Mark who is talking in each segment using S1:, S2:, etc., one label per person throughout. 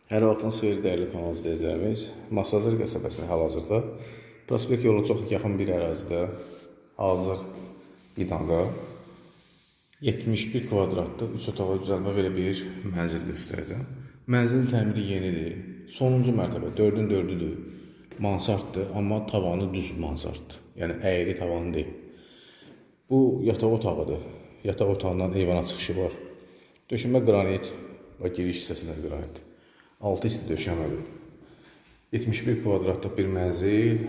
S1: Hər vaxtınız xeyir, dəyərli kanal izləyicilərimiz. Masazır qəsəbəsində hal-hazırda Prospekt yolu çox yaxın bir ərazidə hazır binada 71 kvadratlıq 3 otağa düzəlmə belə bir mənzil göstərəcəm. Mənzilin təmiri yenidir. Sonuncu mərtəbə 4-ün 4-üdür. Mansarddır, amma tavanı düz mansarddır. Yəni əyri tavanı deyil. Bu yataq otağıdır. Yataq otağından eyvana çıxışı var. Döşəmə qranit və giriş hissəsində qranit. Altı isti döşəmədir. 71 kvadratlıq bir mənzil.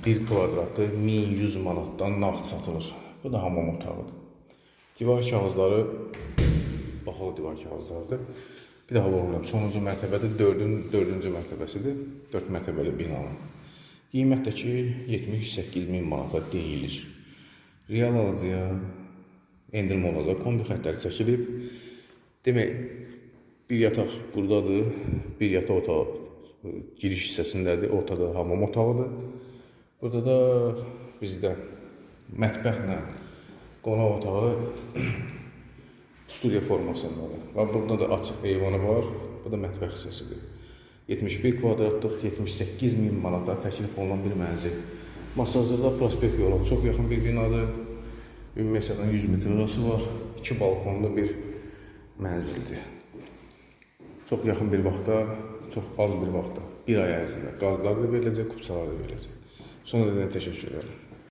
S1: Bir kvadratı 1100 manatdan nağd satılır. Bu da hamam otağıdır. Divar kağızları bahalı divar kağızlarıdır. Bir daha vurğulayıram. Sonuncu mərtəbədə 4-ün 4-cü mərtəbəsidir. 4 mərtəbəli binanın. Qiymət də ki 78 min manata deyilir. Real alıcıya endirim olacaq. Kombi xəttləri çəkilib. Demək, bir yataq buradadır, bir yataq otağı giriş hissəsindədir, ortada hamam otağıdır. Burada da bizdə mətbəxlə qonaq otağı studiya formasındadır. Və burada da açıq eyvanı var. Bu da mətbəx hissəsidir. 71 kvadratlıq 78 min manata təklif olunan bir mənzil. Masazırda Prospekt yola çox yaxın bir binadır. Ümumiyyətlə 100 metr arası var. İki balkonlu bir mənzildir. Çox yaxın bir vaxtda, çox az bir vaxtda, bir ay ərzində qazlar da veriləcək, kupçalar da veriləcək. Sonra da təşəkkür edirəm.